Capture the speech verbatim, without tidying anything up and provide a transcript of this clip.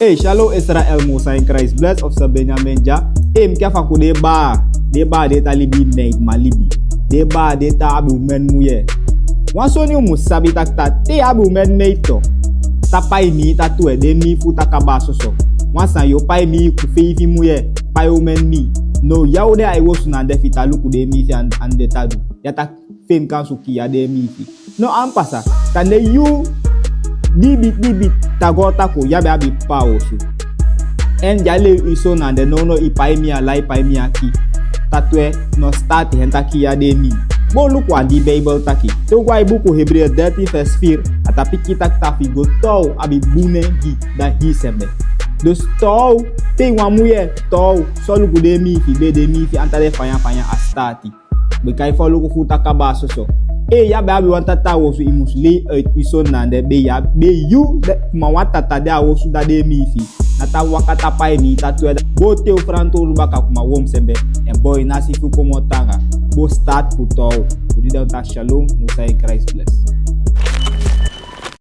Ei, shalom Israel, Musa in Christ bless of sa Benjamin Dya. Ei, mi ke fa ku de ba, de ba de ta libi mei ma libi. De ba de ta abi umen muye. Wan soni u mu sabi taki ta te abi umen mei to. Ta pai mi ta twe de mi fu ta kaba soso. Wan san yo pai mi ku feifi muye, pai umen mi. No, ya u de ai wosu na de fi ta luku de mi fi an, an de ta du. Ya ta fen kan su ki ya de mi fi. No an pasa, ta ne yu dibi dibi ta go ta ko ya be abi pa osu. En ya le i so na de no no i pai mi a lai pai mi a ki. Ta twe no start hen ta ki ya de mi. Bo luku an di Bible taki. To gwa i buku Hebreeën dertien vers vier, a ta piki taki ta fi go tou abi bune gi da hi sembe. Dus tou, te wan muye tou, so luku de mi fi be de mi fi anta de fanya fanya a start. Be kai fo luku fu ta kaba soso. E ya be abi wan tata wosu i mus lei uit i so na de be ya be yu de kuma wan tata de a wosu da de mi fi. Na ta waka ta pai mi ta twe da. Bo te u fran toru baka kuma wom sembe. En boy na si fu komo tanga. Bo start ku tou. Ku di dan ta shalom, Musa in Christ bless.